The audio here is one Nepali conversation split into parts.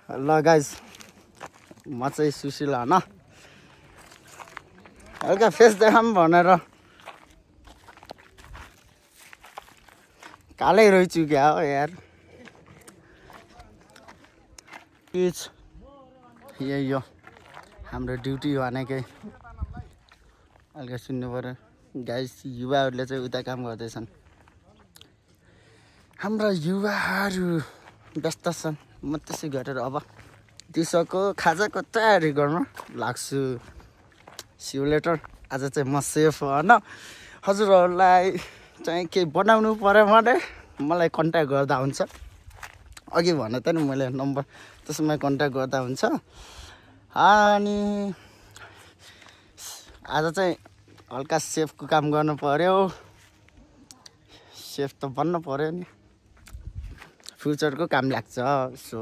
ल गाइस म चाहिँ सुशील होइन हल्का फेस देखाम भनेर कालै रहिचुक्या हो यार यही हो हाम्रो ड्युटी भनेकै हल्का सुन्नु पर्यो गाइस युवाहरूले चाहिँ उता काम गर्दैछन् हाम्रा युवाहरू व्यस्त छन् म त्यसै गरेर अब दिउँसोको खाजाको तयारी गर्न लाग्छु सी यू लेटर आज चाहिँ म सेफ होइन हजुरहरूलाई चाहिँ केही बनाउनु पर्यो भने मलाई कन्ट्याक्ट गर्दा हुन्छ अघि भने त नि मैले नम्बर त्यसमा कन्ट्याक्ट गर्दा हुन्छ अनि आज चाहिँ हल्का सेफको काम गर्नु पर्यो सेफ त बन्नु पर्यो नि फ्युचरको काम लाग्छ सो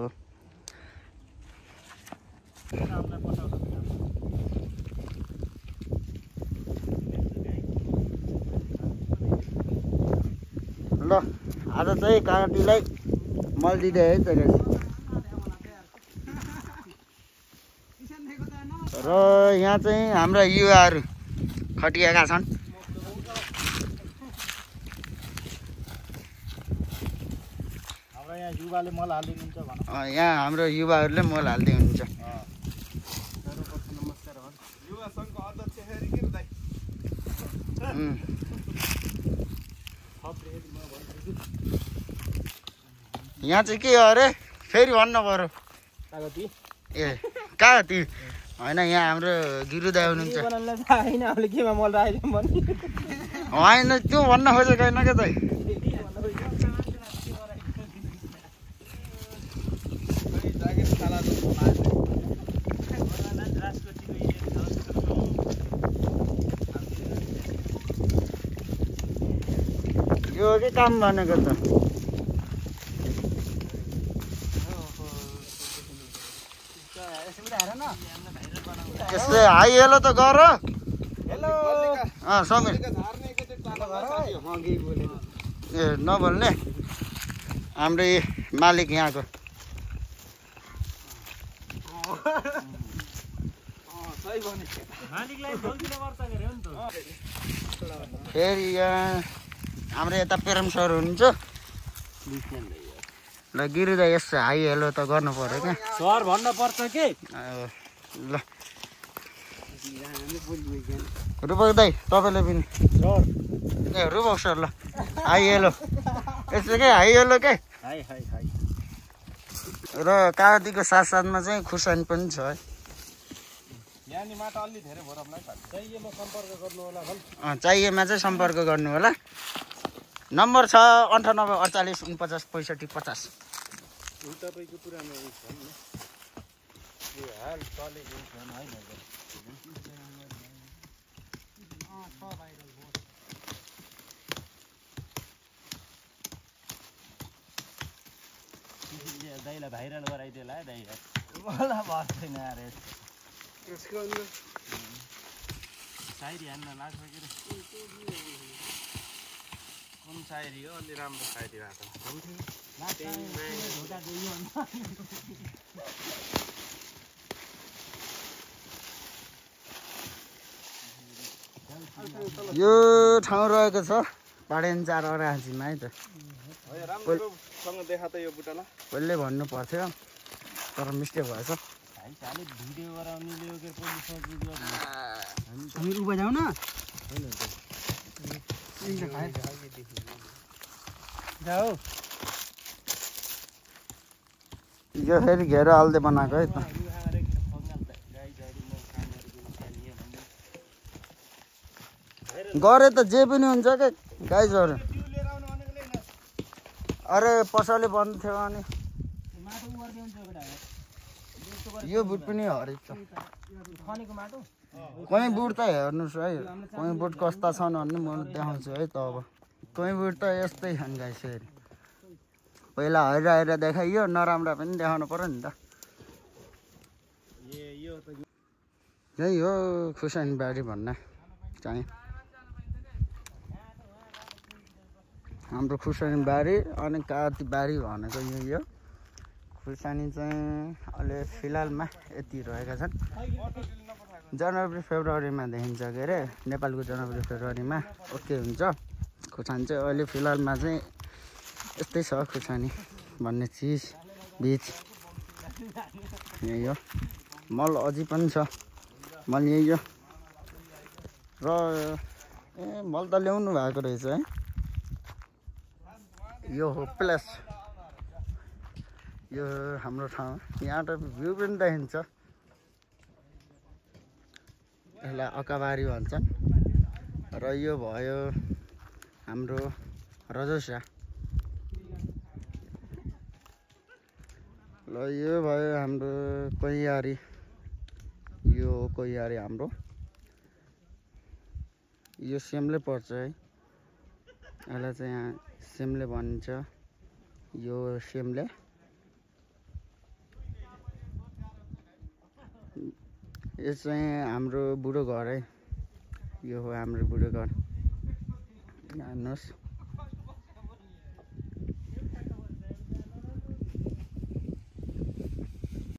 ल आज चाहिँ काँटीलाई मल दिँदै है त र यहाँ चाहिँ हाम्रा युवाहरू खटिएका छन् यहाँ हाम्रो युवाहरूले मल हाल्दै हुनुहुन्छ यहाँ चाहिँ के हो अरे फेरि भन्नु पर्यो ए कागती होइन यहाँ हाम्रो गिरु दाइ हुनुहुन्छ होइन त्यो भन्न खोजेको होइन क्या त यो के काम भनेको त यसले हाई हेलो त गर समीर ए नबोल्ने हाम्रो मालिक यहाँको फेरि यहाँ हाम्रो यता पेरम सर हुनुहुन्छ ल गिरु दाइ यसो हाई हेलो त गर्नु पर्यो क्या सर भन्न पर्छ के ल रुपक दाइ तपाईँले पनि ए रुपक सर ल हाई हेलो यस्तो के हाई हेलो के र कागतीको साथसाथमा चाहिँ खुर्सानी पनि छ है चाहिएमा चाहिँ सम्पर्क गर्नु होला नम्बर छ 98 48 49 65 50 तपाईँको पुरानो दाइलाई भाइरल गराइदियो होला है दाइ मलाई भर्दैन अरे सायरी हान्न लाग्छ के कुन सायरी हो अलि राम्रो सायरी भएको यो ठाउँ रहेको छ पाडेन्चार अराजीमा है त पहिले भन्नु पर्थ्यो तर मिस्टेक भएछ भिडियो गराउने हामी उभा जाउँ न यो फेरि घेरो हाल्दै बनाएको है त गरे त जे पनि हुन्छ क्या गाइजहरू अरे पसले बन्द थियो अनि यो बुट पनि हरेक छ कहीँ बुट त हेर्नुहोस् है कहीँ बुट कस्ता छन् भन्ने म देखाउँछु है त अब कहीँ बुट त यस्तै छन् गाइस फेरि पहिला हेरेर देखाइयो नराम्रा पनि देखाउनु पर्यो नि त यही हो खुर्सानी बारी भन्ने चाहिँ हाम्रो खुर्सानी बारी अनि कागती बारी भनेको यही हो खुर्सानी चाहिँ अहिले फिलहालमा यति रहेका छन्। जनवरी फेब्रुअरीमा देखिन्छ के अरे नेपालको जनवरी फेब्रुअरीमा ओके हुन्छ। खुर्सानी चाहिँ अहिले फिलहालमा चाहिँ यस्तै छ खुर्सानी भन्ने चिज बीज यही हो। मल अझै पनि छ, मल यही हो र मल त ल्याउनु भएको रहेछ है। यो हो प्लेस, यो हाम्रो ठाउँ। यहाँ त भ्यू पनि देखिन्छ। यसलाई अकाबारी भन्छन् र यो भयो हाम्रो रजोसा। ल यो भयो हाम्रो कोइयारी, यो कोइयारी हाम्रो। यो सेमले पर्छ है, यसलाई चाहिँ यहाँ सेमले भनिन्छ। यो सेमले यो चाहिँ हाम्रो बुढो घर है। यो हो हाम्रो बुढो घर, हेर्नुहोस्।